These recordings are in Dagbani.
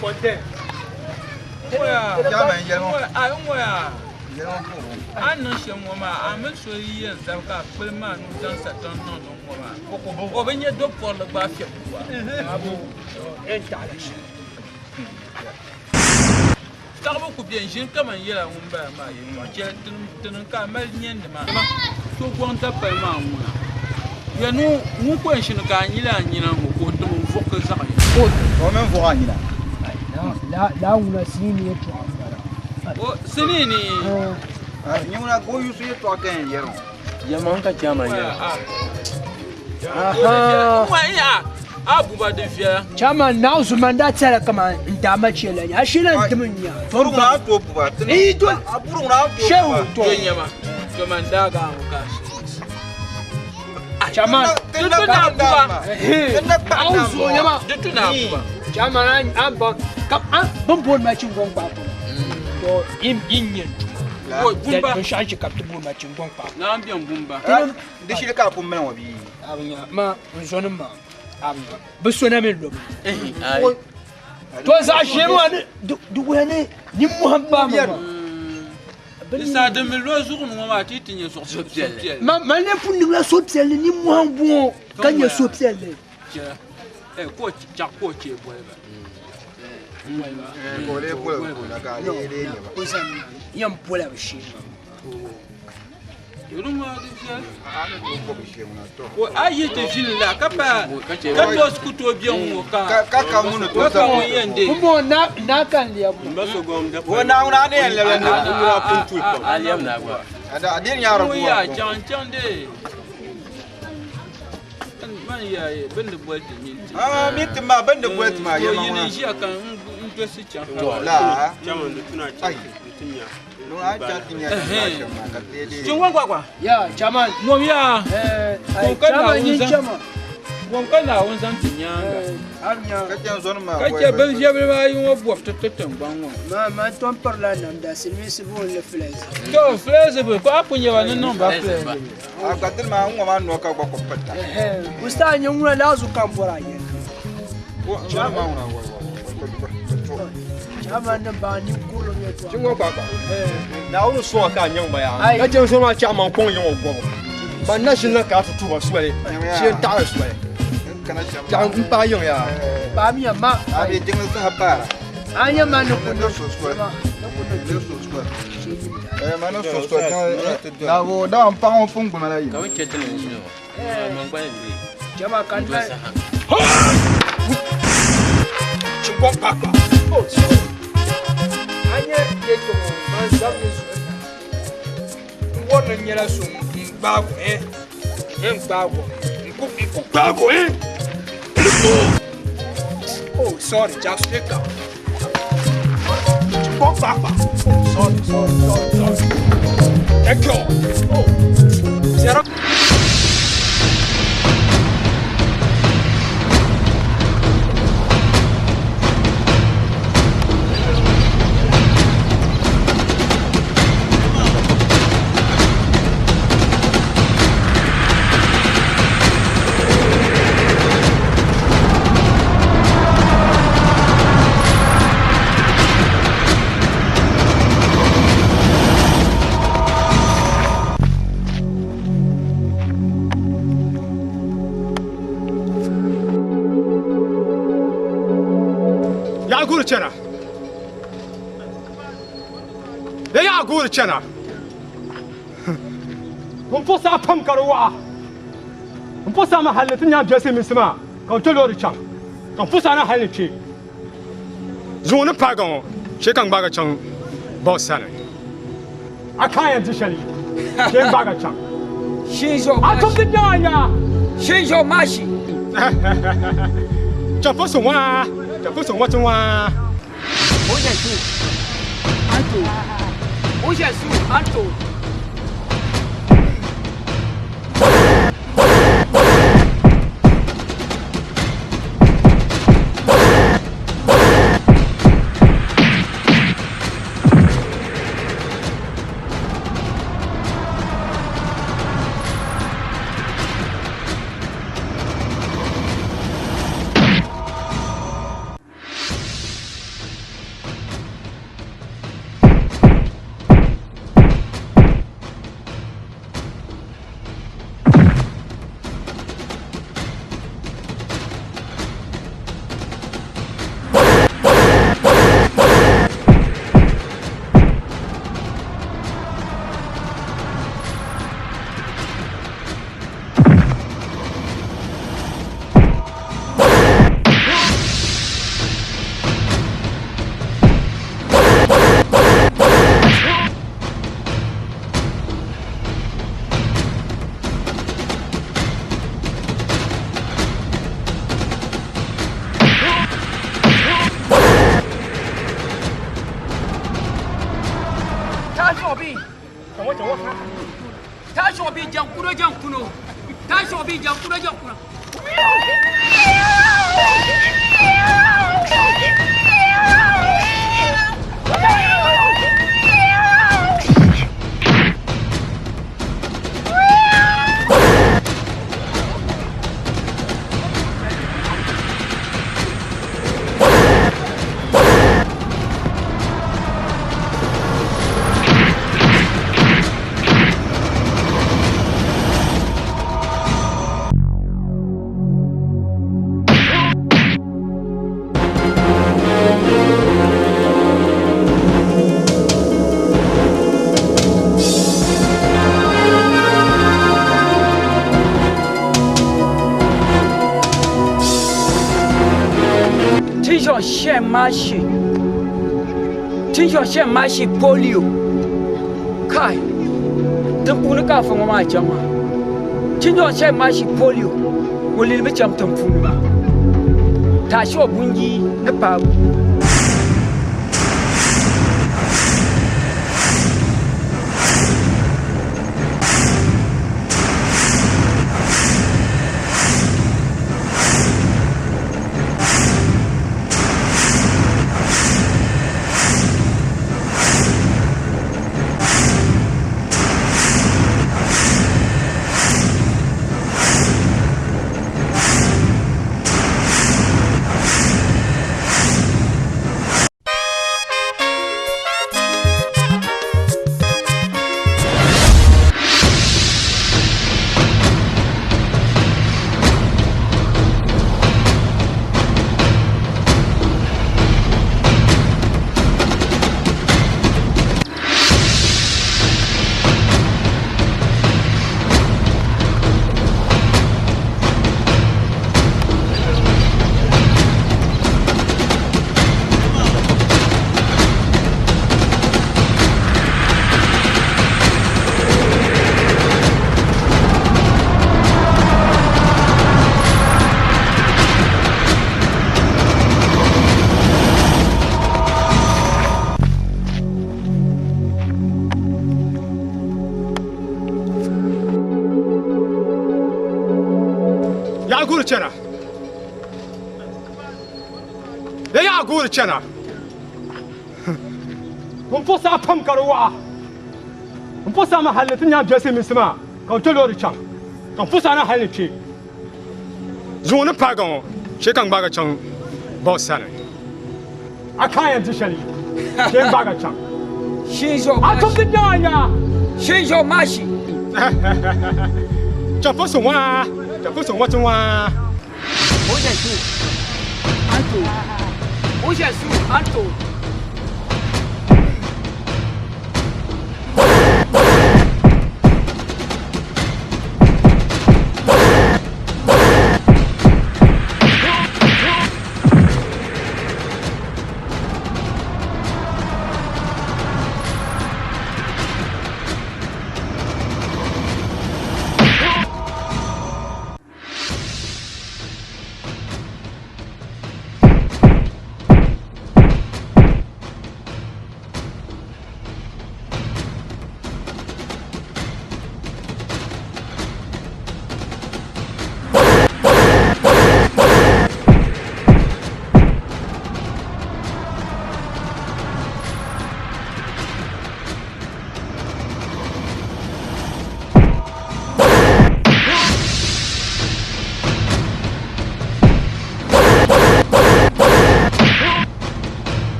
Kɔntɛn. Chairman yɛli ŋɔ. A n ŋɔya. Yɛli ŋɔ puhiri o. A ni niŋ shɛm ŋɔ maa, a mini so yi yɛn zabi ka a kpuli maa ni o zaŋ satɔŋ niŋ di ŋɔ maa, o bi nya do pɔrili gba a fiɛbi kuwa. Taɣibu ku beni ʒini kaman yɛla ŋun bala maa yɛltɔɣa chɛli tinim ka a mali nyɛndi maa. So gɔŋ dapali maa ŋuna ya ni ŋun ko yɛn shini ka a nyili a nyina ŋɔ ka o tim n-vuɣi zaɣ ya. O mini vuɣi a nyina. Laa ŋuna sinii yɛltɔɣa m-bala. O sinii ni. Nyɛ ŋuna ka o yuusi yɛltɔɣa ka yɛn yɛri o. Yɛlimaŋli ka chairman yɛra. A buba di viɛla. Chairman naawuzu man daa tɛhila kaman n daa ma chɛ la nya a shee na n dim n nya. Buru ŋuna a tooi buba. N yi doli A buru ŋuna a tooi shehu buba. to. To nyɛma to man daaga a ŋɔ ka a shee. Chairman Ti na Di tu na kpahi buba. naam maa. Ti na kpahi a naam zuo maa. nyɛma. Di tu na buba. Chairman a baŋ ka a bin booni ma chingɔŋ kpaakpa to yi nyɛ n tuma. O bumba. Binshɛɣu n chɛ ka bɛ ti booni ma chingɔŋ kpaakpa. Naa m-bɛn bumba. Di shili ka a pun mali ŋɔ bia. A bi nya ma n zɔnim maa a bi nya bɛ so na mi lobi. To zaɣ ʒee maa ni di wuhiya ni nimmohi m-paai ma maa. Di saha din mi lo zuɣu ni ŋɔ maa ti yi ti nya suhupiɛlli. Man lee pun niŋla suhupiɛlli nimmohi m-bɔŋɔ ka nya suhupiɛlli. Chɛ ka o chaɣ ka o chɛ boli ba. Ka o lee boli ba ka a lee nya ba. O zani yɛn bola bɛ shee maa. A yi ti ʒini la ka pa ka toos ku tooi bɛ ŋɔ ka Ka ka ŋuni ka ka ŋun yɛn deei. Pumpɔŋɔ naa ka n lɛbi ŋɔ. O Naawuni a ni yɛn lɛbi la A lɛbi naa gba. A dini nyaara Ŋun buwa. yaa chaŋ chaŋ dee man yaa bini di boli ti mini ti. Ah, mi ti maa bini di boli ti maa To yɛma yini ŋuna. n ʒiya ka n dolisi chaŋ. La. Chairman di tuna Ai. chaŋ ti nya. Chingɔŋ kwakwa. Ya, chairman. Ŋom yaa. Eh, Ŋom ka chairman Naawuni nyin zaŋ. chairman. Ŋom ka Naawuni zaŋ ti nyaaŋa. Eh, a nya. Ka chɛ bin viɛbili ayi ŋɔ bɔbi ti ti tiŋgbɔŋ ŋɔ. Ma ma tom pirila namda silimiinsi booni li flexible. To flexible ko a pun yɛba ni niŋ ba flexible. Eh, Ustaz nyɛ ŋuna laazu kam bɔra a yɛli. Chairman nim baa ninkurili yɛltɔɣa. Chingɔŋ kpakpa. Naawuni sɔŋ ka a nyaŋ ba yaa. Ka chɛ so maa chaɣ maŋ kɔŋ yiŋ o gɔbu. Ban na ʒini na ka a ti tuhi ba soli, shee n-taɣi soli. Chaɣ m paai yiŋ yaa. Paamiya ma. A nya ma ni ku niŋ Ka bɛ chɛ ti ni ʒini ŋɔ. Man gba yɛn deei. Jama ka N doli saha. Chingɔŋ kpakpa. Oh, sorry. A nya yɛltɔɣa man zabiri zuɣu na. N bɔri ni n nyɛla so n gbaag o, eh? N gbaag o. N ku n ku gbaag o, eh? Oh, sorry, just take up. Chingɔŋ kpakpa. Oh, sorry, sorry, sorry, sorry. Thank you. Oh. Zero. Yaɣiguri chana. Bɛ yaɣiguri chana. Ŋun puɣisi a pam ka di waɣa. N puɣisi a mi hali ni ti nya biɛlisi minsi maa ka n to loori chaŋ. Ka n puɣisi a na hali ni kpe. Zuŋɔ ni paagi ŋɔ, chɛ ka n gbaagi chaŋ boss sani. A ka yɛn di shɛli, chɛ n gbaagi chaŋ. A tumdi biɛŋ a yaa. Chapusi ŋɔ, chapusi ŋɔ ti ŋɔ. bi jankuna jankuna. Tinshɔ shɛn maa shi. Tinshɔ shɛn maa shi polio. Kai. Tin puuni ka afa ŋɔ maa chaŋ maa. Tinshɔ shɛn maa shi polio. O lili mi chaŋ tin puuni maa. Tashi o bunji ni paabu. Yaaguri chana. Ya yaaguri chana. N po saa pam ka di waɣa. N po saa ma hali ni ti nyaŋ biɛlisi minsi maa ka n kpe loori chaŋ ka n po saa na hali ni kpe. Zuŋɔ ni paaga ŋɔ chɛ ka n gbaaga chaŋ boss sani. A ka yɛn di shɛli chɛ n gbaaga chaŋ. Shinzo A tum di biɛŋ a yaa. Shinzo Mashi. Chapo so wa, chapo so wa wa. Oje su. Anto. Oje su anto.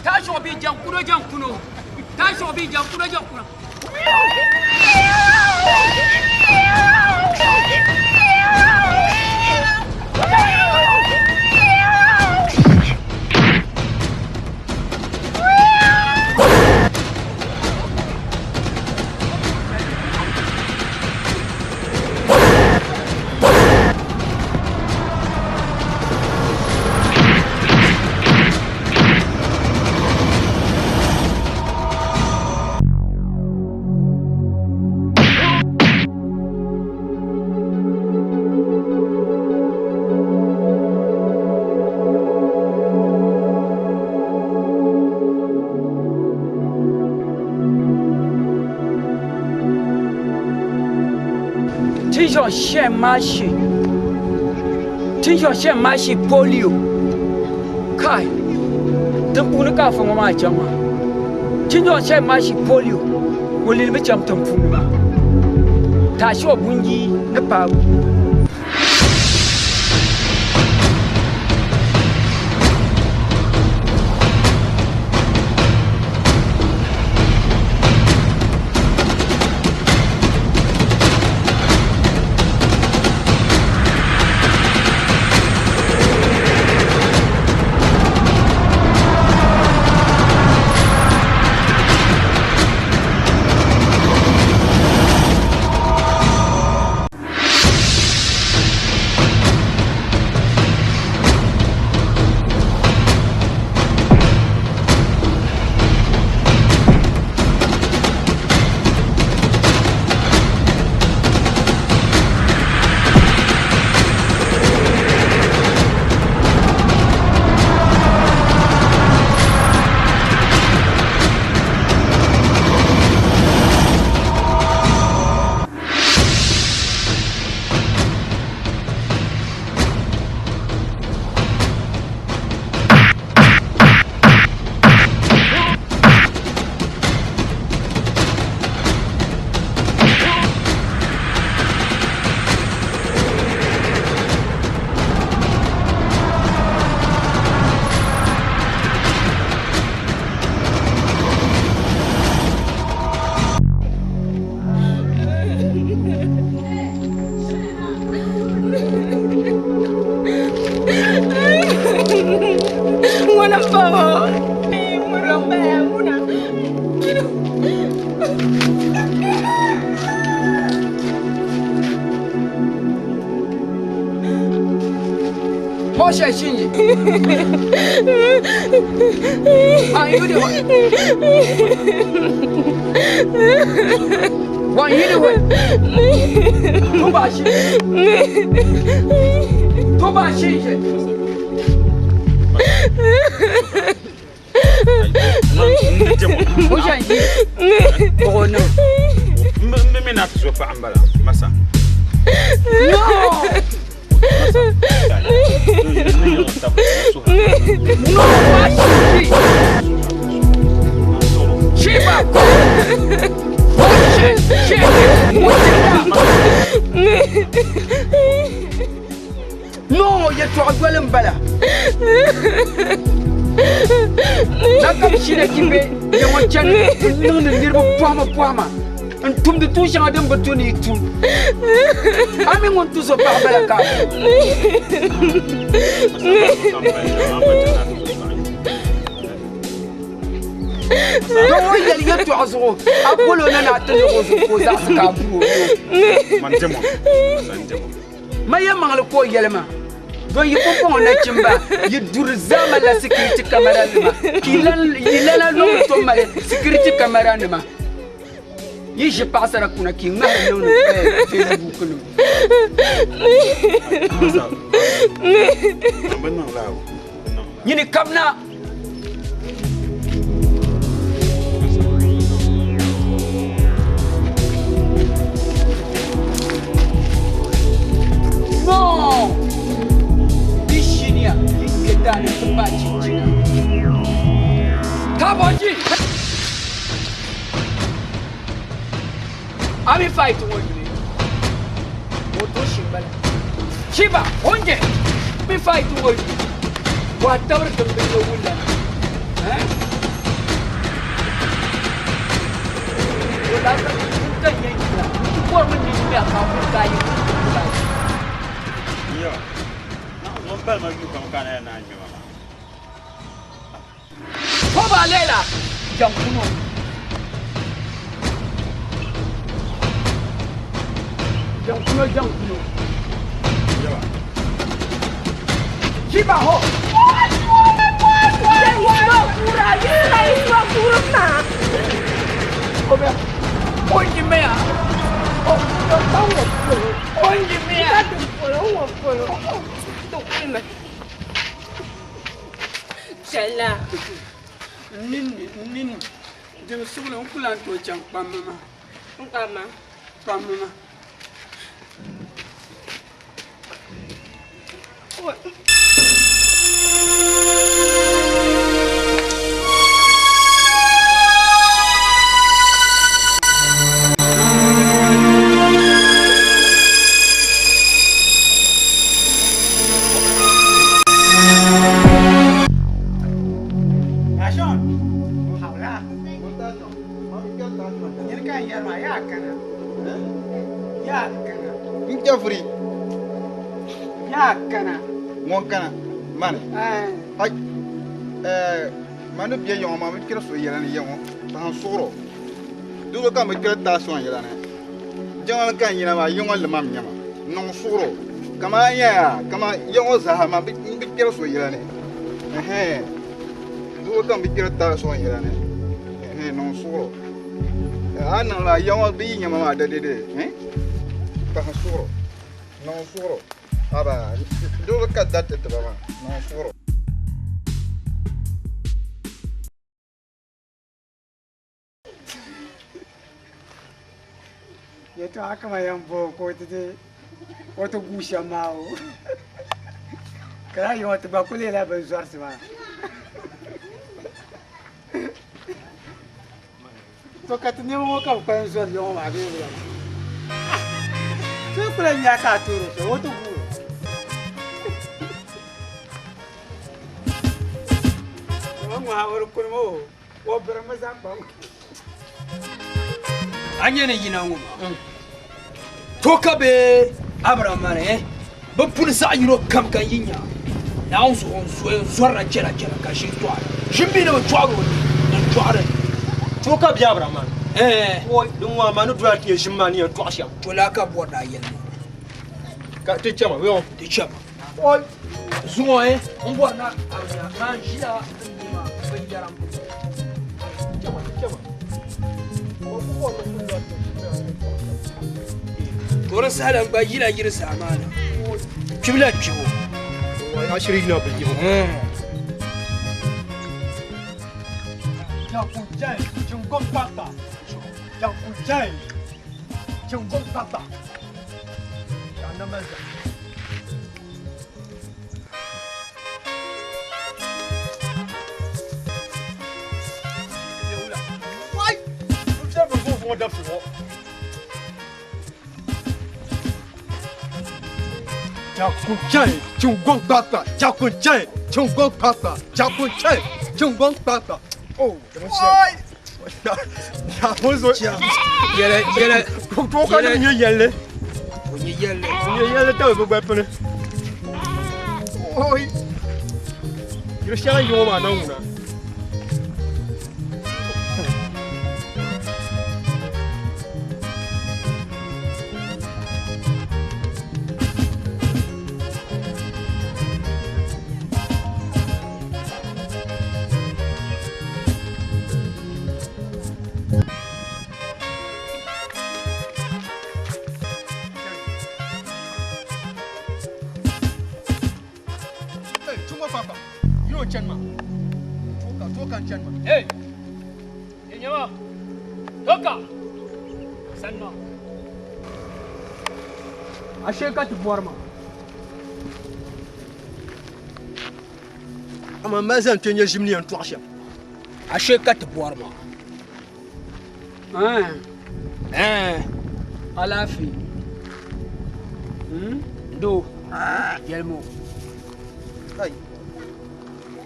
Tasho bi jankuno jankuno. Tasho bi jankuno jankuno. Tinshɔ shɛ maashi. Tinshɔ shɛ maashi polio. Kai. Tin puuni ka afa ŋɔ maa chaŋ maa. Tinshɔ shɛ maashi polio. O lilimi chaŋ tin puuni maa. Tashi o bunji ni paabu. Ŋuna m-bɔŋɔ. Ŋuna m-bala ŋuna. Posha shinji. An yuli wa. Wan yuli wa. Tuba shinji. Tuba shinji. Posha shinji. Ogono. Mimi na tuzo pa ambala masa. No. No, Washington. Shiba. No, yɛltɔɣa doli n bala. Na ka bi shina ki be ya ŋɔ chani n niŋdi niriba pɔhima pɔhima n tumdi tuun shɛŋa din bi tu ni yi tum. A mi ŋun tu so paɣa bala ka a Don o yɛli yɛltɔɣa zuɣu a boli o na ni a ti niŋ o zuɣu ka o zaɣisi ka a buri o ni o. Ma yɛlimaŋli ka o yɛli ma, Don yi pumpɔŋɔ nachimba yi duri zaa malila sikiriti kamaranima, ka yi lana lɔŋ ni tom mali sikiriti kamaranima. Yi ʒi paɣasara kuna ka yi ŋmahiri niŋdi Facebook nim. Nyini kamina. No! Yi shiniya, yi kpe daa ni ti paai chinchina. Kabɔji! A mi fight ŋɔ yuli. O to shimbala. Shiba, hunje! Mi fight ŋɔ yuli. Wa tabiri din bi nyɛ wulana. Eh? O daa ka ka nyɛ yina. Ti bɔri mi nini mi a ka ku ka yi ku ka yi. Yo. Na zon pal ma yu kam kana na nyuma ma. Ko ba lela jankuno. Jankuno jankuno. Yawa. Shiba ho. Nini dim suɣuli n ku lan tooi chaŋ kpammi maa. Kpammi maa. N chɛfuri. Ŋun kana mani. Ai mani bɛ yɔŋɔ maa bi kpɛri so yɛla ni yɛŋɔ paɣa suɣuro doo ka bi kpɛri taa sɔŋ yɛla ni jiŋli ka n yina maa yɛŋɔ limam nyɛma niŋ suɣuro kamani yɛya kamani yɛŋɔ zaa maa bi kpɛri so yɛla ni doo ka bi kpɛri taa sɔŋ yɛla ni niŋ suɣuro a niŋ la yɛŋɔ bi yi nyɛma maa dɛdɛdɛ paɣa suɣuro niŋ suɣuro haba doo ka dariti tiba maa niŋ suɣuro. Yɛtɔɣa kama yɛn bo ka o ti o ti guui shɛm maa o ka laa yiŋɔ ti gba ku leela bin zɔrisi maa to ka ti nɛma ŋɔ ka bi kpalim zɔri yiŋɔ maa bee wula so ku lahi nya ka a toori so o ti guui o ŋɔ o di kunimi o o birimi zaŋ kpa A nyɛ ni yina ŋɔ maa to ka bɛ Abraham eh bɛ puni zaɣ yino kam ka yi nya Naawuni zuɣu n zoya n zɔrila chɛla chɛla ka ʒi tɔɣiri ʒi mi ni bi tɔɣiri o ni n tɔɣiri To ka bɛ Abraham eh Oi din ŋɔ amaa ni doya ti nyɛ ʒim maa ni yɛn tɔɣi shɛm. To laa ka bɔri ni a yɛli ma. Ka ti chɛma bɛ Ti chɛma. Oi Zuŋɔ eh n bɔri ni a nya maa n ʒila n nima binyɛra m To di saha lan gba yila yiri saha maa na kpibu la kpibu. Ashiri yina bi yibu. Hey! Nyama! Toka! Sanna! Ashe ka ti bɔri ma. Amaa mali zani ti nyɛ ʒim ni yɛn tɔɣi shɛm. Ashe ka ti bɔri ma. Alaafee. Doo, yɛlimi o.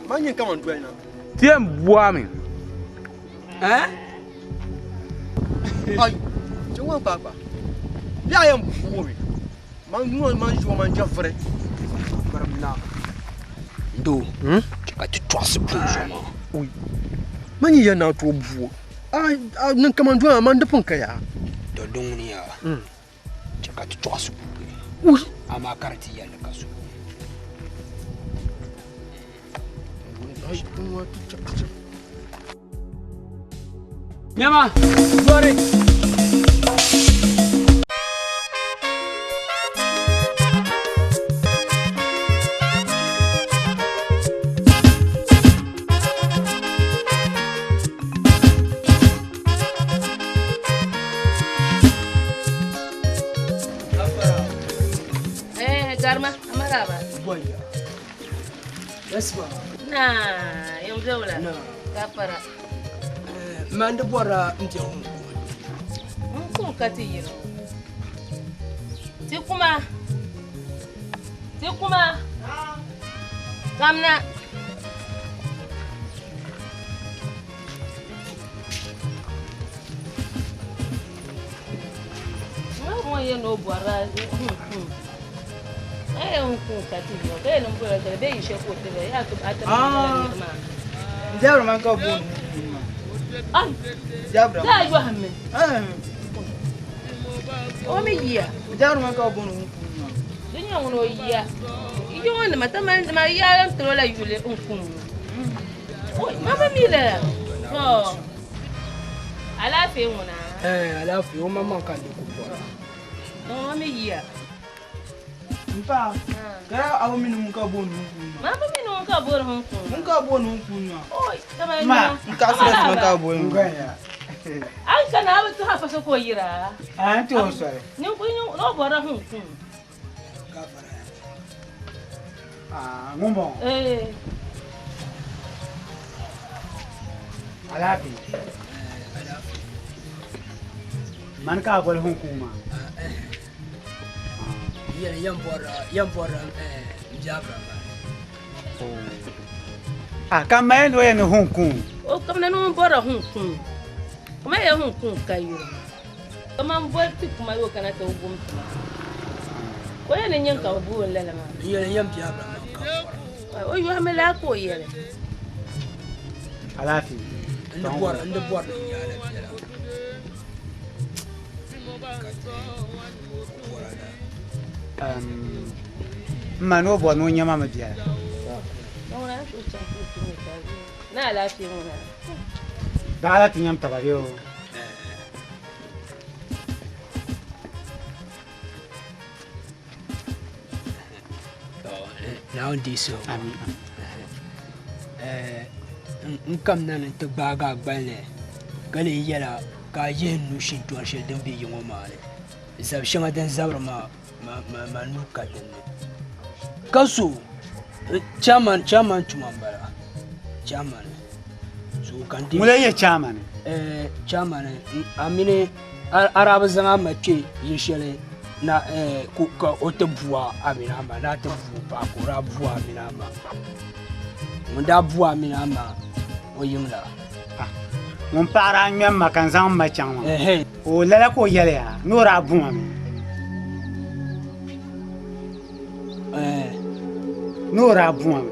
Man nyɛ kaman doli na. Ti yɛn bɔami. Ai, ti ŋɔ kpaakpa. Biɛɣu yɛn bɔmi. Man ŋɔ man ʒiɔ man jɛ vuri. Birimna. Doo, ka ti tɔɣisi pun zuɣu maa. Ui. Man nyɛ yɛn naan tooi buo. A niŋ kaman doli maa man di pun ka yaa. To din ŋuni yaa. Chɛ ka ti tɔɣisi puuni. Ui. Amaa ka di ti yɛlli ka so. Nyama, zɔri. Eh, garma, amaraba. Boya. Na, yɛn bɛ wula. Ka fara. Man di bɔra n bɛ ŋun N kun ka ti yiri. Ti kuma. Ti kuma. Kamna. Ŋɔ yɛ no bɔra. Ai n kun ka ti yiri. Ka yɛ n bɔra ka bɛ yi shɛ ko ti bɛ ya tu a ti ma. Jabra man ka booni Ai. Jabra. Za yi hamme. O mi yiya. Jabra man ka booni ŋun Di nyɛ ŋun o yiya. Yi ŋɔ nima ta ma ma yiya n tiri o la yuli n kun. Oi, mama mi la. To. Alaafee ŋuna. Eh, alaafee o maŋmaŋ ka n di ku bɔra. O mi yiya. N paɣa kara abu mini ŋun ka booni ŋun kun maa. Mama mi ŋun ka booni ŋun kun. Ŋun ka booni ŋun kun maa. Oi, kama Ma, n ka stress man ka booni ŋun. Ai kana abu tu hafa so ko yira. Ah, n ti o soli. Ni ku ni no bɔra ŋun kun. Ah, ŋun bɔŋɔ. Eh. Alaafee. Mani ka a boli hun kuŋ maa. Yɛli yɛn bɔra yɛn bɔra n jabra maa. Ah, ka mali ni o yɛn ni hun kuŋ. O kamina ni ŋun bɔra ŋun kun. Kuma yɛ ŋun kun ka yiri. Kama n bɔri ti kuma yo kana ti gum tuma. O yɛ ni nyɛ ka o booni lala maa. Yɛli yɛn jabra maa ka bɔra. O yohami laa ka o yɛli. Alaafee. N di bɔra n di bɔra ni n yaala biɛla. Ka ti bɔra la. N ma ni o bɔri ni o nyɛma mi biɛla. Na alaafee ŋuna. Baɣala ti nyɛm taba bee o. Naawuni deei o. Amin. N kamina ni n ti gbaagi a gbali ni ka lee yɛla ka a yihi n nu shintɔri shɛli din be yi ŋɔ maa ni. Zab shɛŋa din zabiri maa ma nuu ka dinni. Ka so chairman chairman tuma m-bala. Chairman. So ka n Ŋula nyɛ chairman? Eh, chairman a mini a daa bi zaŋ a ma kpe yili shɛli na ka o ti bua a mini a ma na ti bu paɣa ka o daa bua a mini a ma. Ŋun daa bua a mini a ma o yiŋ la. Ŋun paɣari a ŋmɛm ma ka n zaŋ n ma chaŋ maa. O lala ka o yɛli ya ni o daa bu ma mi. Ni o daa bu ma mi.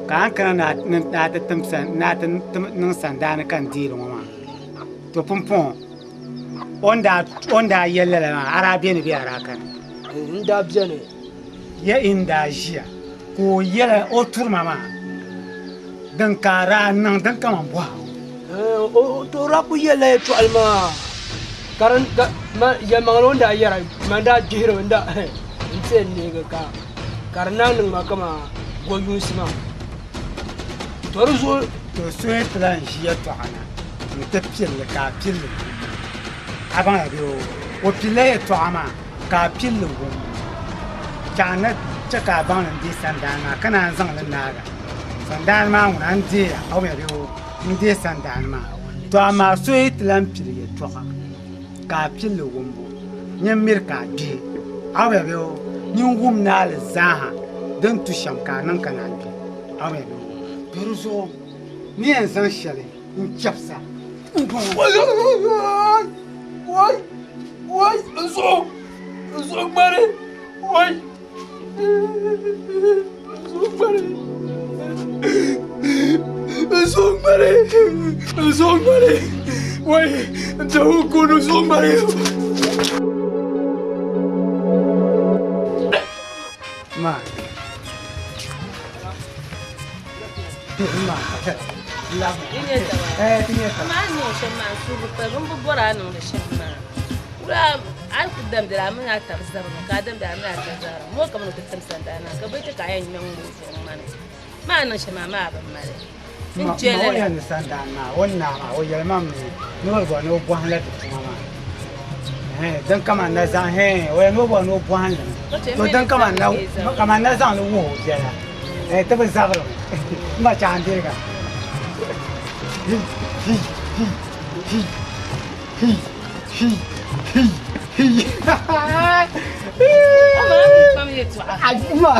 Ka a ni kana ni a ti tim ni a ti niŋ sandaani ka n deeri ŋɔ maa. To pumpɔŋɔ o ni daa yɛli lala maa a daa beni bee a daa kani? N daa beni. Ya n daa ʒiya ka o yɛla o turi ma maa din ka a daa niŋ din kaman bɔha o. To o daa ku yɛlila yɛltɔɣali maa ka yɛlimaŋli o ni daa yɛra man daa gbihiri n daa n ti yɛn neegi ka ka di naan niŋ ma kaman goyunsi maa. To di zuɣu to so yi ti lan ʒi yɛltɔɣa na n-ti pilli ka a pilli a baŋya bee o o pilila yɛltɔɣa maa ka a pilli wum ka a na chɛ ka a baŋ ni n deei sandaani maa ka naan zaŋ li naaga sandaani maa ŋuna n deeya a wumya bee o n deei sandaani maa to amaa so yi ti lan pili yɛltɔɣa ka a pilli wumbu nyin miri ka a gbihi a wumya bee o nyin wum naali zaaha din tu shɛm ka a niŋ ka naan gbihi a wumya bee o to di zuɣu ni yɛn zaŋ shɛli n chɛbisa n bɔŋɔ. Wai! Wai! N zuɣu! N zuɣu ŋmani! Wai! N zuɣu ŋmani! N zuɣu ŋmani! N zuɣu ŋmani! Wai! N tɛhu kun n zuɣu ŋmani! Ma. Ma. Eh, Ma niŋ shɛm maa suhu bi pali bini bi bɔri a niŋdi shɛm maa wula a ku damdila a mini a tabi zabiri ka a damdila a mini a tabi zabiri moo ka bi ni ti tim sandaani maa ka bi chɛ ka a yɛn ŋmɛ ŋun zuɣu ŋmani maa niŋ shɛm maa maa bi mali n Ma chɛ o lala yɛn ni sandaani maa o ni naa maa o yɛli ma mi ni o bɔri ni o bɔhim la ti tuma maa din kama na zaŋ o yɛli ni o bɔri ni o bɔhim li mi to din kama na kama na zaŋ li wuhi o biɛla Eh, ti bi zabiri mi. M ba chɛ a ni deega. Hi, hi, hi, hi, hi, hi, hi, hi. Ma,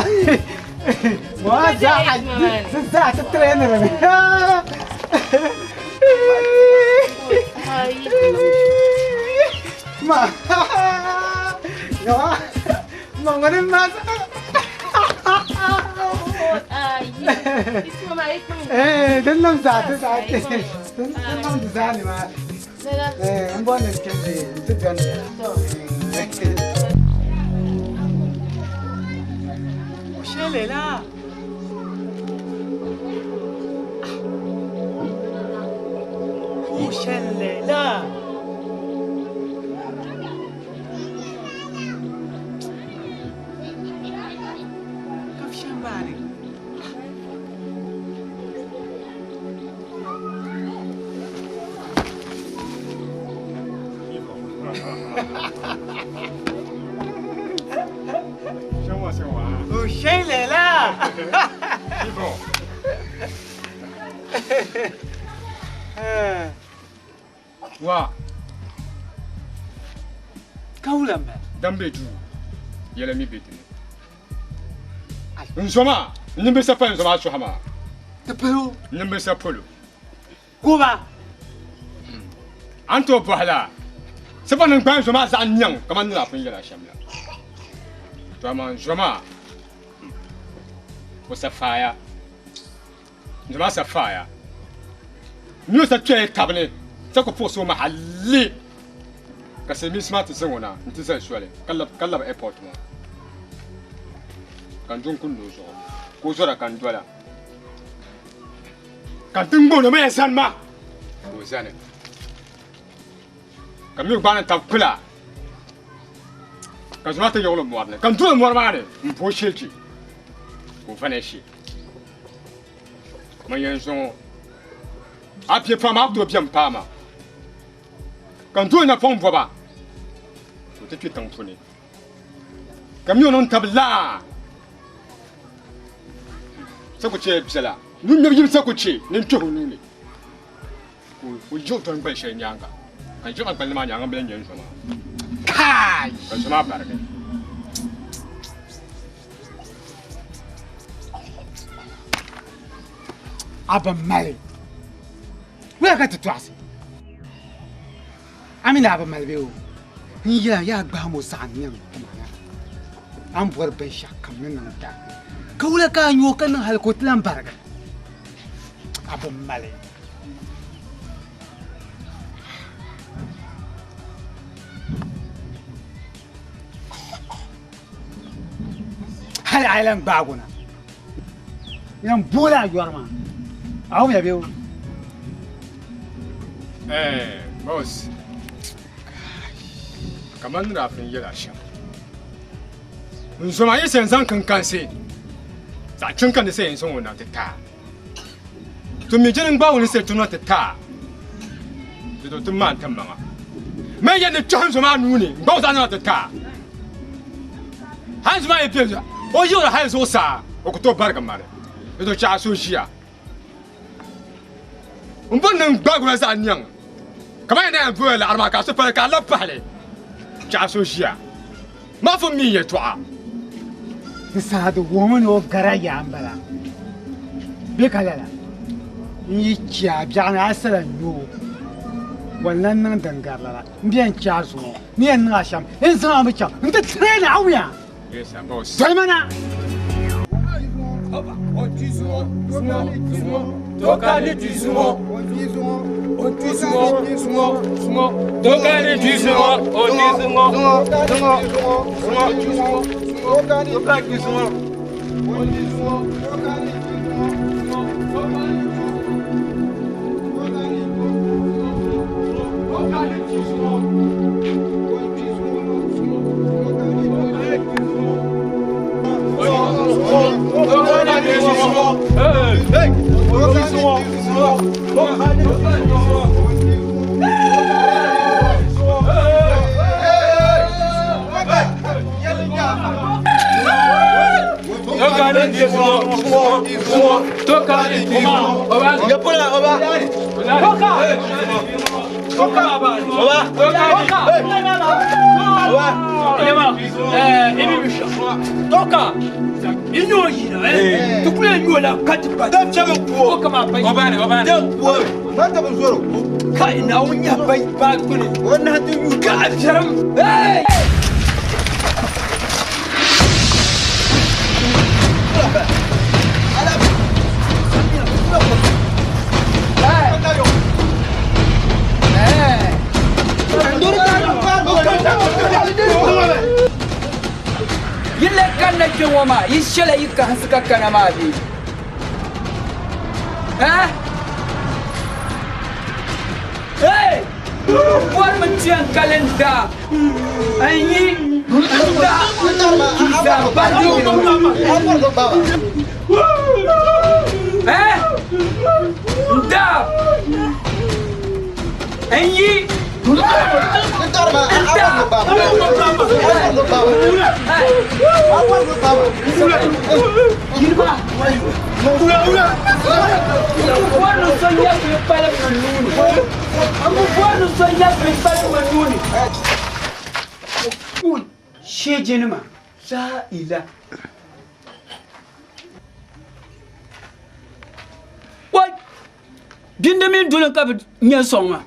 ma zaa, zaa ti traineri mi. Ma, ma, ma ŋuni ma. Eh, din niŋ zaa ti zaa ti din niŋ di zaa ni maa. Eh, n bɔri ni n kpɛndi n ti dɔni. Ṣẹlẹ̀ la. Ó ṣẹlẹ̀ la. Kafshan bani. Ó ṣẹlẹ̀ la. Wa. Kawula mɛ. Dambe duu yɛlɛ mi be dini. N zoma n nimbisa pa n zoma a maa. Ti polo. N nimbisa polo. Kuba. An tooi bɔhi la sifa nim gbaai n zoma zaɣ nyaŋ kamani ni pun yɛla shɛm la. To amaa n zoma o safaaya n zoma safaaya n sa kpɛya tabi ni sa ku puɣusi o ma halli ka silimiinsi maa ti zaŋ o na n ti zali soli ka labi airport maa ka n du n kundi o zuɣu ka o zɔra ka n dola ka n ti ŋmooni ma yɛn zani ma ka o zani ka mi gbaani tabi kpila ka zoma ti yiɣili mɔri ni ka n doli mɔri maa ni n bo shilchi ka o vanishi man yɛn zaŋ a pie pam a ku tooi biɛm paai ma ka n doli napɔŋ bɔba ka o ti kpe tiŋ puuni ka mi o niŋ tabi laa sa ku chɛ biɛla nun ŋmɛbi yim sa ku chɛ ni n kpɛhi o nuu ni ka o yiɣi dɔni gbali shɛli nyaanga ka n yiɣi gbali maa nyaanga n bila nyɛ n zo maa Kai. ka zo maa barigi A bi mali. Wula ka ti tɔɣisi? A mi ni a bi mali bee o? N yɛla yaa gbahim o zaɣ nyaŋ tima na. A ni bɔri binshɛɣu kam ni niŋ da. Ka wula ka a nya o ka niŋ hali ka o ti lan barigi? A bi mali. Hali a yi lan gbaagi o na. Yan boola a yɔri maa. A wumya bee o? Eh, boss. Kamani ni daa pun yɛla shɛm. N zoma yi sɛn zaŋ kinkansi zaɣ chinka ni sɛ yɛn zaŋ o na ti taa. To mi jini n-gbaagi o ni sɛ ti na ti taa. Di to ti maan ti maŋa. Mɛ yɛn ni kpɛhi n zoma nuu ni n-gbaagi o zaŋ na ti taa. Hali n zoma yi be o yiɣiri hali zuɣusaa o ku tooi barigi mani. Di to chɛ a so ʒiya. N bɔri ni n gbaagi o la zaɣ nyaŋ. Kamani na yɛn boya laɣiri maa ka a so pali ka a labi pahili chɛ a so ʒiya. Maa fo mi yɛltɔɣa. Di saha di wuhimi ni o gara yaa m-bala. Bɛ ka lala n yi chɛ a biɛɣuni a sala n-nyo o, wa n-lan niŋ din gari lala. M bɛn chɛ a zuŋɔ ni yɛn niŋ a shɛm, n zaŋ a mi chaŋ nti train a wuya. Yes, boss. Doli ma na. Ya pula oba. Toka. Toka. Oba. Toka. Oba. Yɛma i bi shɛm toka i nyɛ o yina ti kuli yɛn nyɛ o la ka ti ba Dab chɛmi puo. o kama ba Obani, obani. Dab puo. Ma tabi zoro. Kai Naawuni nyɛ ba ba gbuni O nahi ti yu. ka a viɛrim Hey! Yi le kanna kpe ŋɔ maa, yi shɛla yi kahinsi ka kana maa bee? Eh? Hey! Bɔrimi ti yɛn kali n-daa n yi n-daa zaa baligi Eh? N-daa n yi Shejinima la ila. Wai! Bindi mini duli ka bi nya sɔŋ maa.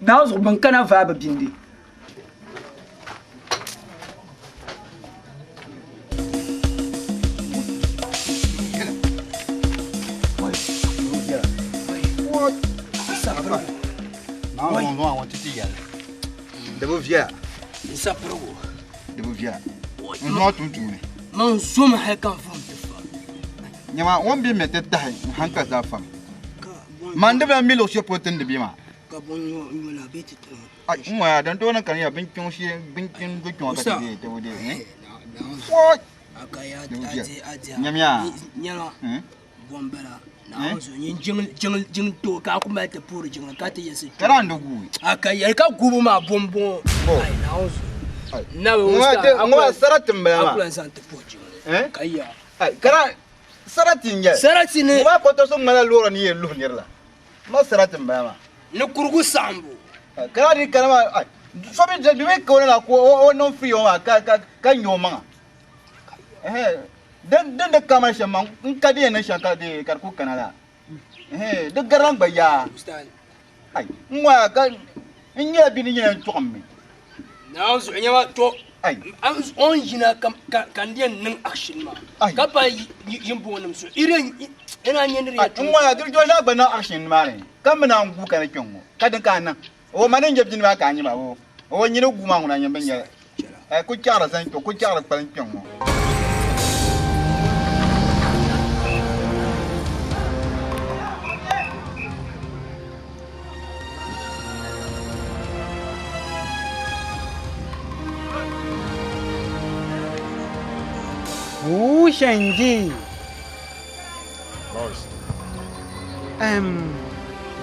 Naawuni zuɣu bɛn kana vaai bi bindi. Di bi viɛla. N sapirigu. Di bi viɛla. N zuɣu tum tuuni. Man zomi hali ka n fahim ti fa. Nyama o ni bi mɛ ti tahi n hankali zaa fami. Man di bi lan mi luɣ shɛli polo ti ni di be maa. Ka bɔ n-nyo la bee ti tiri Ai, n ŋɔya din tooi niŋ ka di nyɛla bin kpiɔŋ shee bin kpiɔŋ do kpiɔŋ ka ti deei ti bi deei. What? Di bi viɛla. Nyamiya. Nyɛla Hmm? bɔmbala Naawuni zuɣu nyin jiŋ tooi ka a ku mali ti puhiri jiŋli ka ti yiɣisi Ka daa n di guui. A ka yɛli ka guubu maa bɔmbɔŋɔ. Ai Naawuni zuɣu. Na bi Ŋɔ sarati m-bala maa. A ku lan zaŋ ti puhi jiŋli. Eh? Ka ya. Ai, ka daa sarati n-nyɛ. Sarati ni. Ŋɔ maa kɔtɔsi ŋmanila loori ni yɛn luhi niri la. Ma sarati m-bala maa. Ni kurugu saɣimbu. Ka daa di kana maa, ai, so mi di mi ka o ni la ka o niŋ free o maa ka ka ka nya o maŋa. Ɛhɛn, din din di kama shɛm maa n ka di yɛn niŋ shɛm ka di ka di ku kana la. Ɛhɛn, di garila n gba yaa. Ai, n ŋɔya ka n nyɛla bia ni nyɛla n tuɣim mi. Naawuni zuɣu nyɛma to Ai. o ni yina ka ka n yɛn niŋ action maa ka pa yin bɔŋɔ nim zuɣu iri ina nyɛ ni di Ai, n ŋɔya di jɔli gba niŋ action maa ni ka mi naan gu ka ni kpɛŋ ŋɔ ka din ka a niŋ. O ma ni nyɛ bini maa ka a nyɛ maa o o nyini gu maa ŋuna nyɛ bin nyɛli. Ai, ku chaɣiri zaŋ kpɛ ku chaɣiri kpalim kpɛŋ ŋɔ. Wu Shenji. Boss.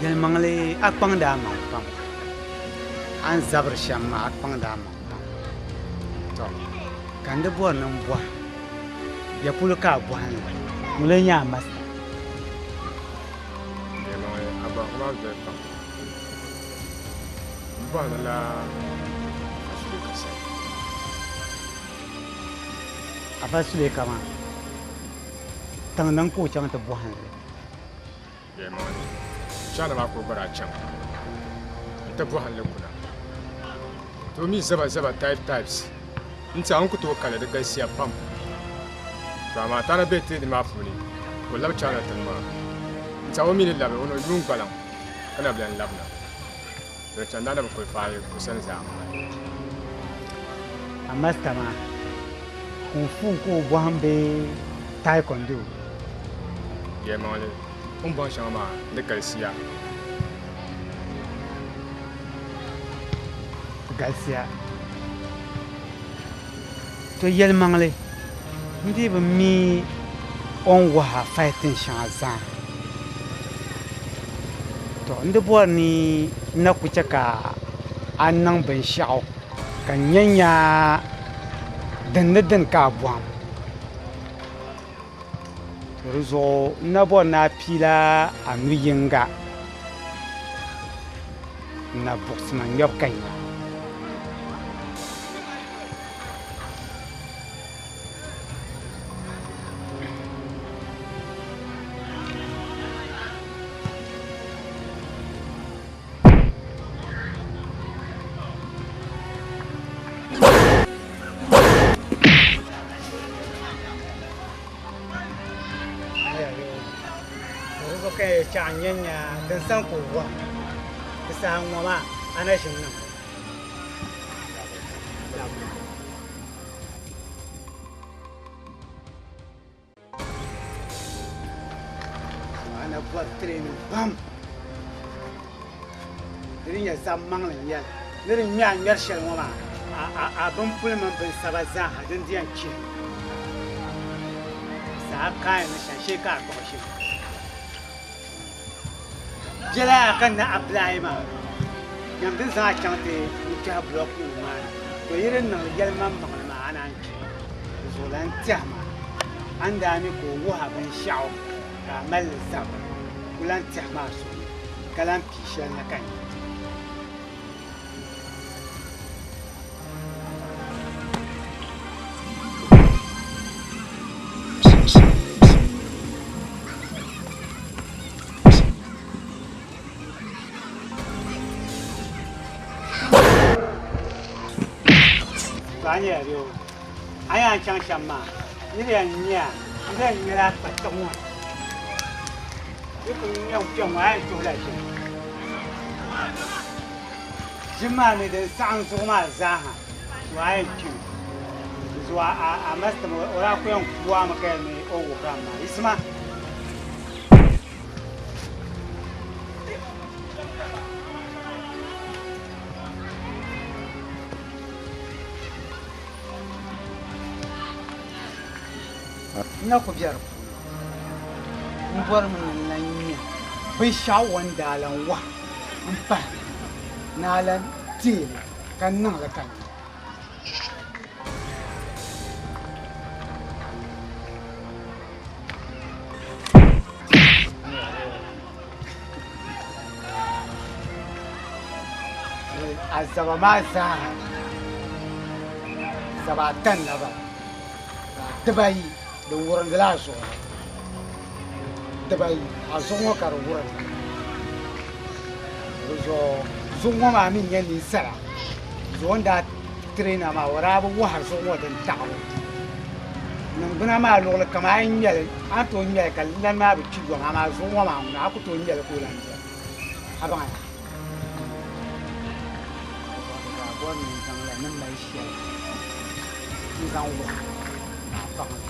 Yɛlimaŋli a kpaŋdi a maŋ pam. A ni zabiri shɛm maa a kpaŋdi a maŋ pam. To, ka n di bɔri ni n bɔhi ya polo ka a bɔhi n la. Ŋun lee nyɛ a masta? Yɛlimaŋli a bɔhigu maa viɛli pam. M bɔhindi la Afa Suleka sani. Afa Suleka maa, tiŋ din ka o chaŋ ti bɔhim li. Yɛlimaŋli, China maa ka o gba daa chaŋ n-ti bɔhim li kuna. Ti bi mi zaba zaba type types n-ti a n ku tooi kali di galisiya pam. To amaa tana be ti maa puuni ka o labi China tiŋ maa n-ti a o mi ni labi o ni yuun gbaliŋ ka na bi lan labina. To di chani daa na bi kuli faai o sani zaa. A master maa, kung fu ka o bɔhim bee taekwondo? Yɛlimaŋli, o ni bɔhim shɛŋa maa di galisiya. Galisiya. To yɛlimaŋli, n dii bi mi o ni wahi a fighting shɛŋa zaa. To n di bɔri ni n na ku chɛ ka a niŋ binshɛɣu ka n nya nya din ni dini ka a bɔhim. To di zuɣu n na bɔri ni a piila a nu yiŋga n na buɣisi ma ŋmɛbu ka nya. Chɛɣu n nyɛ nya din sani ka o bɔhim di saha ŋɔ maa a na ʒini niŋ A na bɔri training pam di ni nyɛ zab maŋli n nyɛli ni di ŋmɛ a ŋmɛri shɛli ŋɔ maa a bin puli mini bin saba zaaha din di yɛn chihi saha kaai ni shɛm shee ka a kpuɣi shɛm biɛla ka na apply maa nyam din zaŋ a chaŋ ti n kpɛhi block nim maa ni to yi di niŋ yɛlimaŋmaŋli maa a naan kpi di zuɣu lan tɛhi maa a ni daa mi ka o wuhi a binshɛɣu ka a mali li zabiri ku lan tɛhi maa suhu ni ka lan pii shɛli na ka nya. To a nyɛla bɛ o a yɛn chaŋ shɛm maa ni di yɛn nyɛ a n di yɛn ŋmɛla a kpa tiŋ ŋɔ ni ku ŋmɛ kpɛ ŋɔ a yɛn tuhila ʒim ʒim maa mi din saɣim zuɣu maa zaaha to a yɛn kpimi di zuɣu a mastim o daa ku yɛn ku a mi ka yɛli ni o wuhira maa yiɣisima. N na ku be di puuni. M bɔrimi ni n lan nya binshɛɣu o ni daa lan wahi m-pahi ni a lan deei li ka niŋ li ka nya. A zaba maa zaaha zaba ata n-na bala ka dibayi di wurindila a zuɣu ni dibayi a zuɣu ŋɔ ka di wurinda di zuɣu zuɣu ŋɔ maa mi n-nyɛ ninsala zuɣu n daa tirina maa o daa bi wɔhiri zuɣu ŋɔ din taɣibu niŋgbuna maa luɣili kam a yi ŋmɛli a ni tooi ŋmɛli ka lana maa bi kpi yom amaa zuɣu ŋɔ maa ŋuna a ku tooi ŋmɛli ka o lan doli a baŋ ya a bɔri ni n zaŋla ni mali shɛli n zaŋ wuhi a baŋ li.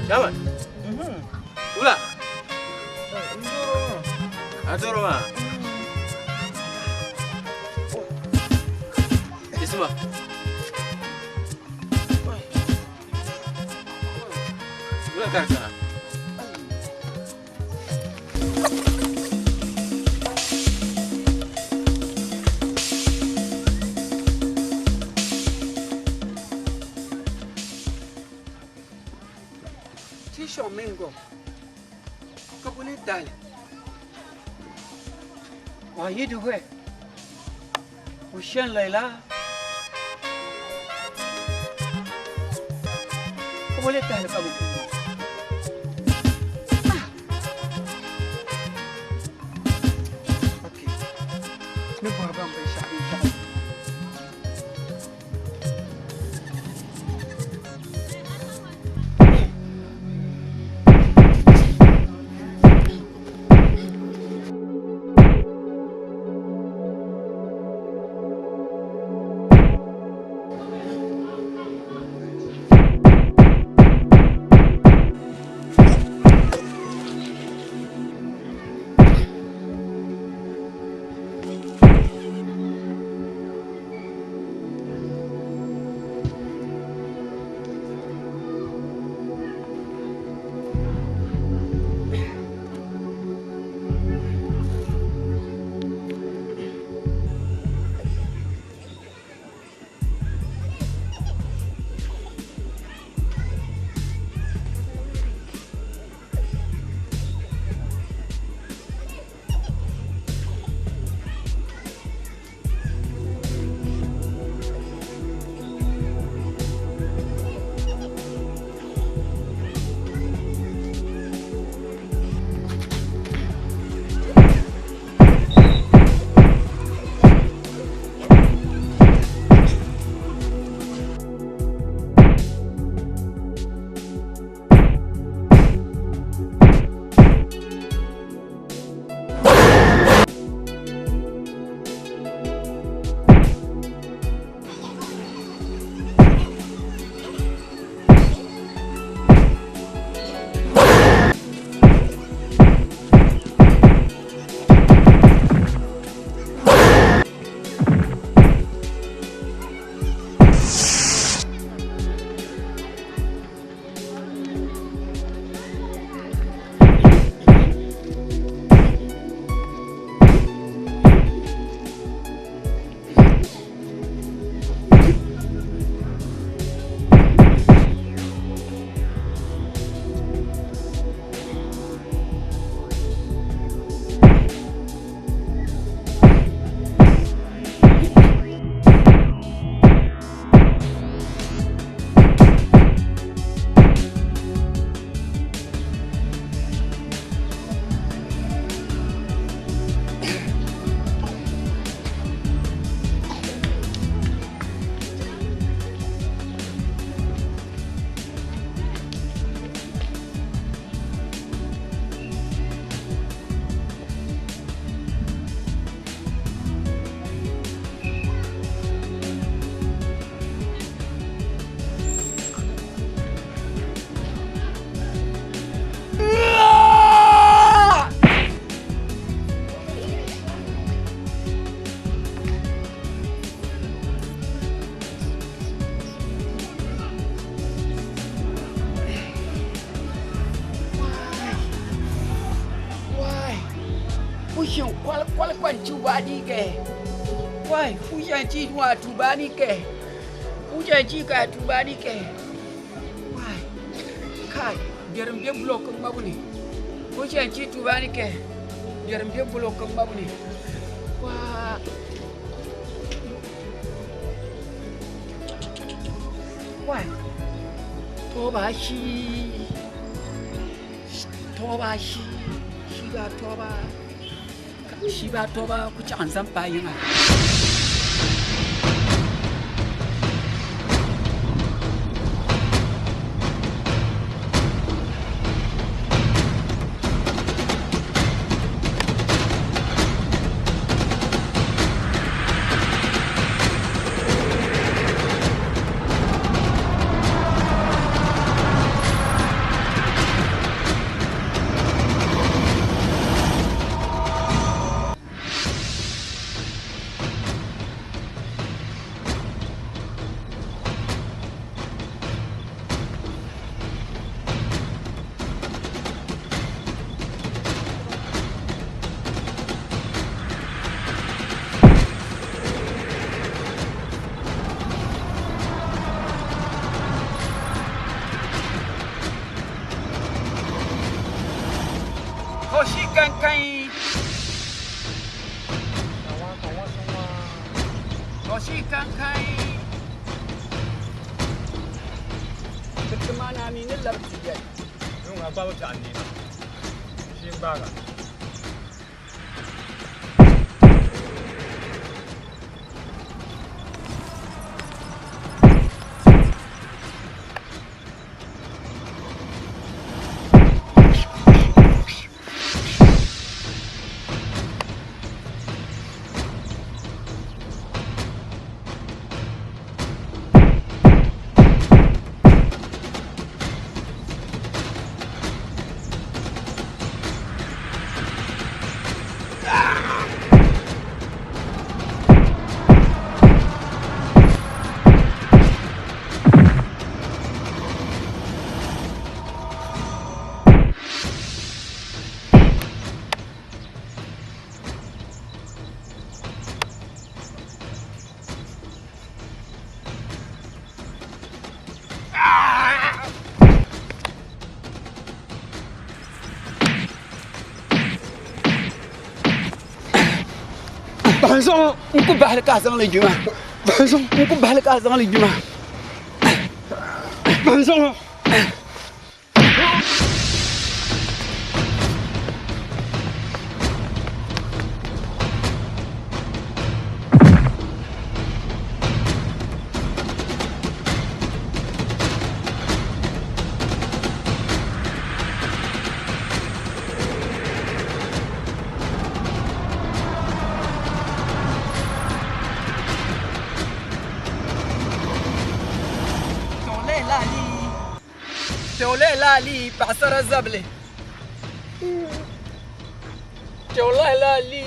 Chairman. Wula. A toro ma. Isma. Wula karkana. Tisho mingo. Kabule dali. Wa yidu hwe. Ushen Laila. Kabule dali kabu. Okay. Ne baba mbe shabi shabi. Wai, ujanji wa tubani ke. Ujanji ka tubani ke. Wai, kai, biarum dia blok mabuni. Ujanji tubani ke. Biarum dia blok mabuni. Wah. Wai. Toba shi. Toba shi. Shiba toba. Shiba toba ku ci an zan bayin. kankan. 老戏kankan. Mana mi ni labi ti yɛli. Yunga gbabi piɛɣu neema. Ʒii n-gbaaga. Bahanzuɣu n ku bahili ka a zaŋ li juma. Bahanzuɣu n ku bahili ka a zaŋ li juma. Bahanzuɣu. Lali paɣasara zabili. Lali.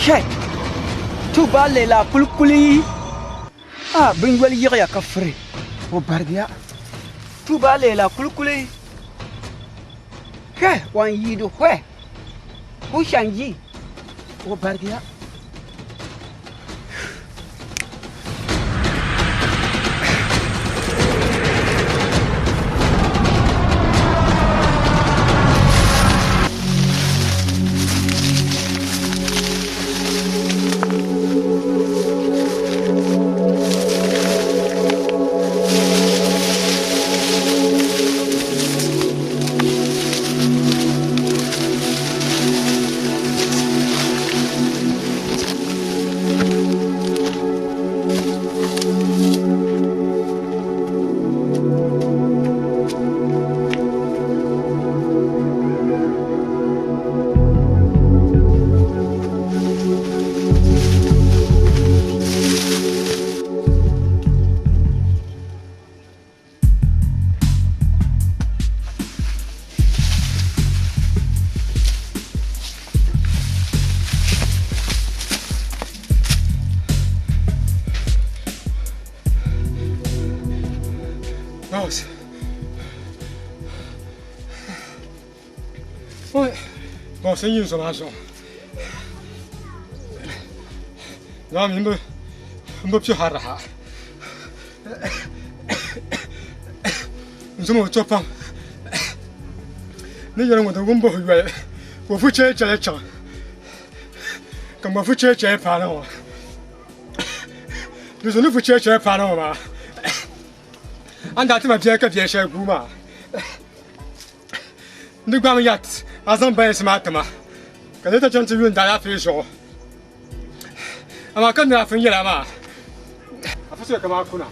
Shit! Tuba lela kulikuli. Ah, binyoli yiɣiya ka firi. O barigiya. Tuba lela kulikuli. Hɛ, wan yiidi hɛ. Ku shanji. O barigiya. Boss. Oi. Boss, n yi zo maa zuɣu. Naam, n bi n bi piɛ haraha. N zom o to pam. Ni yɛli ŋɔ di wumbu yoli ka o fu chɛli chɛli chaŋ ka n gba fu chɛli chɛli paana ŋɔ. Di zuɣu ni fu chɛli chɛli paana ŋɔ maa a ni daa ti ma biɛli ka biɛli shɛli guui maa N di gbaami ya a zaŋ balinsi maa ti ma, ka di ti chaŋ ti lu n daalaafee zuɣu. Amaa ka n ni afi n-yɛl a maa, afi so kaman a kuna,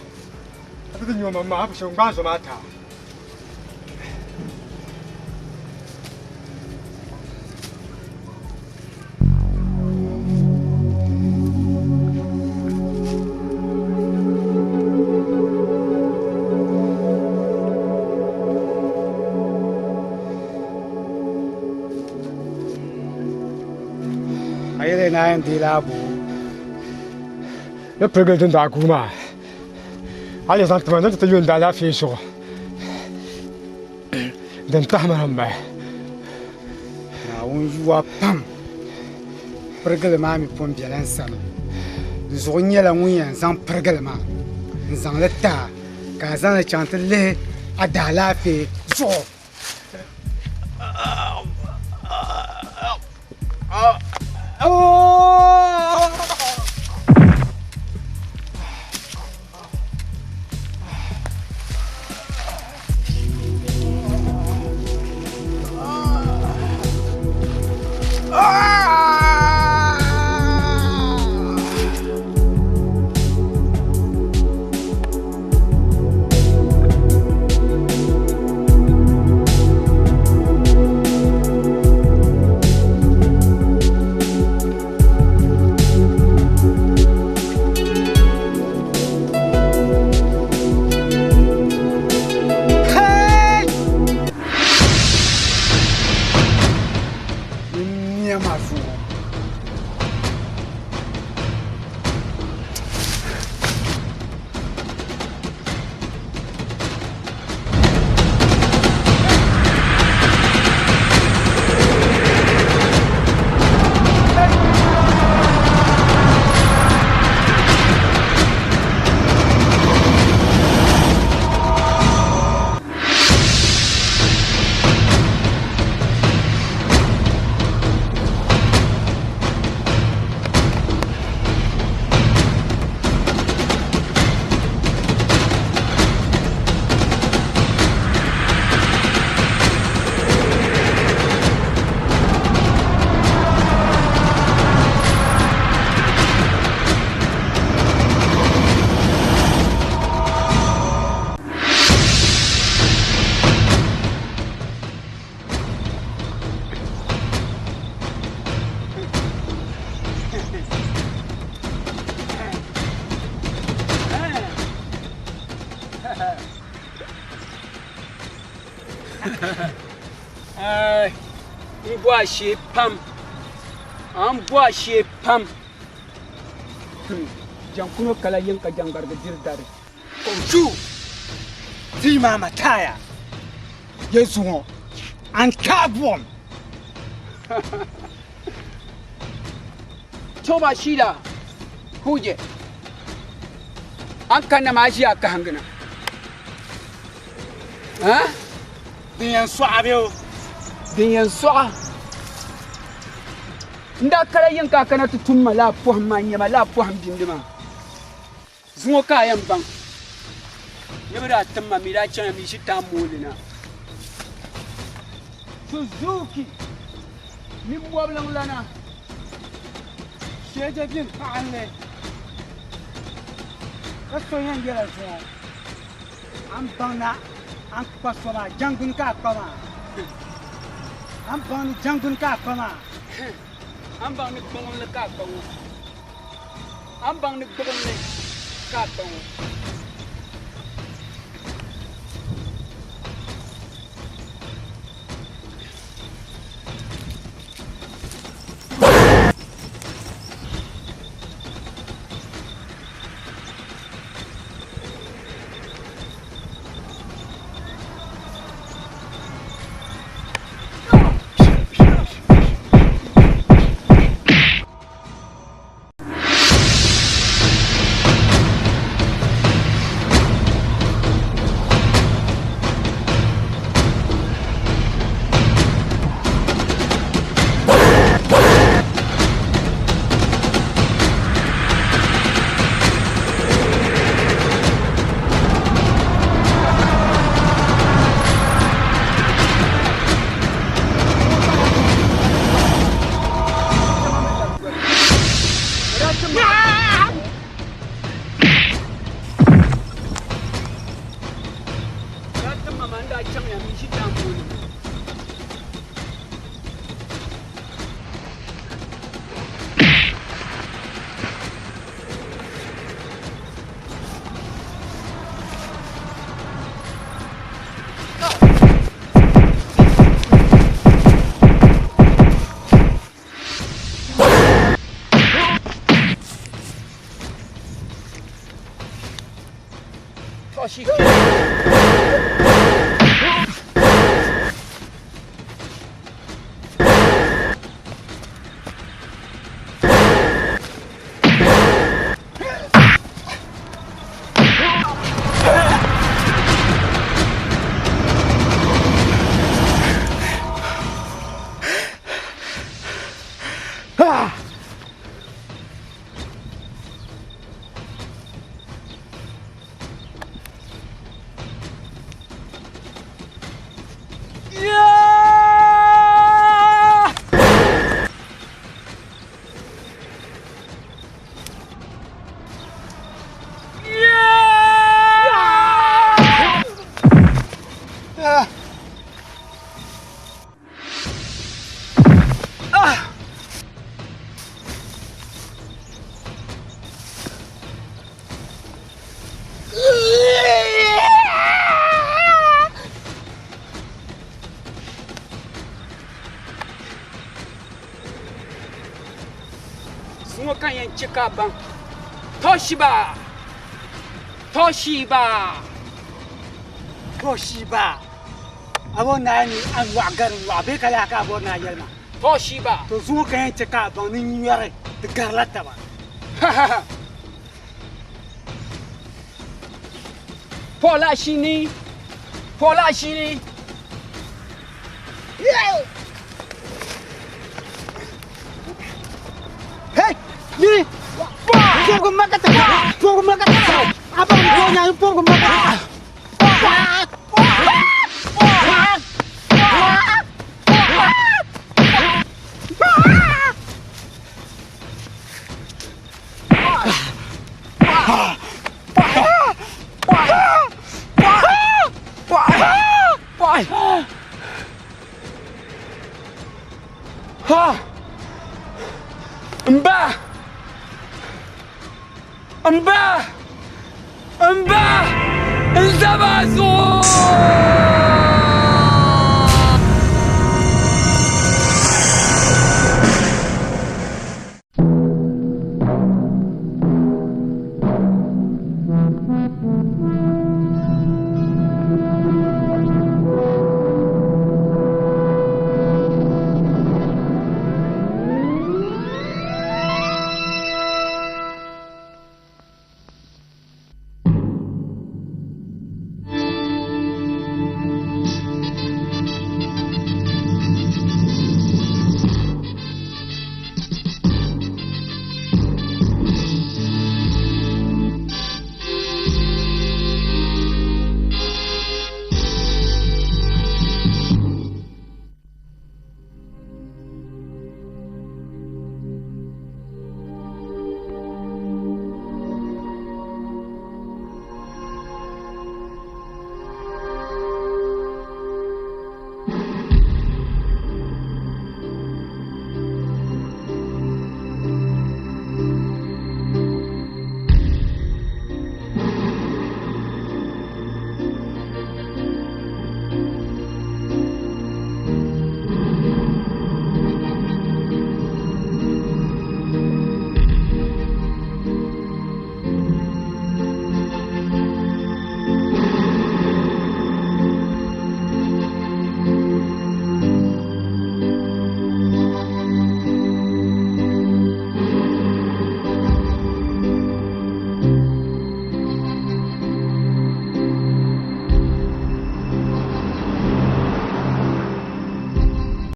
a ti ti nya o maŋ maa, a ku shiri n-gbaai zo maa ti a. A yɛli ni a yɛn deei la a boo. Ni pirigili din daa guui maa, a ni zaŋ ti ma ni ti ti lu n daalaafee zuɣu din tahi ma na m-mali. Naawuni yuwa pam pirigili maa mi pun bela n sani. Di zuɣu nyɛla ŋun yɛn zaŋ pirigili maa n-zaŋ li ti a ka a zaŋ li chaŋ ti lihi a daalaafee zuɣu. N bo a shee pam a ni bo a shee pam Jaŋkuno kala yiŋ ka jaŋgbariga diri dari. Kochu ti maa mataya ye zuŋɔ an ka buɣim. Toba shila huje an kanna maa ʒiya kahingina. Ha? Din yɛn sɔɣa bɛ o. Din yɛn sɔɣa. N daa kala yiŋ ka a kana ti tum ma laa pɔhim maa n-nyɛ ma laa pɔhim bindi maa. Zuŋɔ ka a yɛn baŋ ni bɛ daa tim ma mi daa chaŋya mi ʒi taam mooli na. Suzuki mini mɔbiliŋlana Sheeje bin paɣinli ka so yɛn yɛla zuŋɔ a ni baŋ ni a ni kpa so maa jaŋgbuni ka a kpa maa a ni baŋ ni jaŋgbuni ka a kpa maa. A ni baŋ ni gbuɣinli ka a kpa ŋɔ a ni baŋ ni gbuɣinli ka a kpa ŋɔ. daa chaŋya mi ʒi daa puuni. To shi Zuŋɔ ka n yɛn chɛ ka a baŋ Toshiba! Toshiba! Toshiba! A bɔri ni a ni a nyɔɣu gari n nyɔɣu bee ka laa ka a bɔri ni a yɛli ma? Toshiba! To zuŋɔ ka n yɛn chɛ ka a baŋ ni n nyɔri di garila taba. Paul Ashini! Paul Ashini! Hey! Miri! Pogo makata! Pogo makata! Aba mgonya pogo makata! Ha! Mba! Mba! Mba! N zaba zuɣu!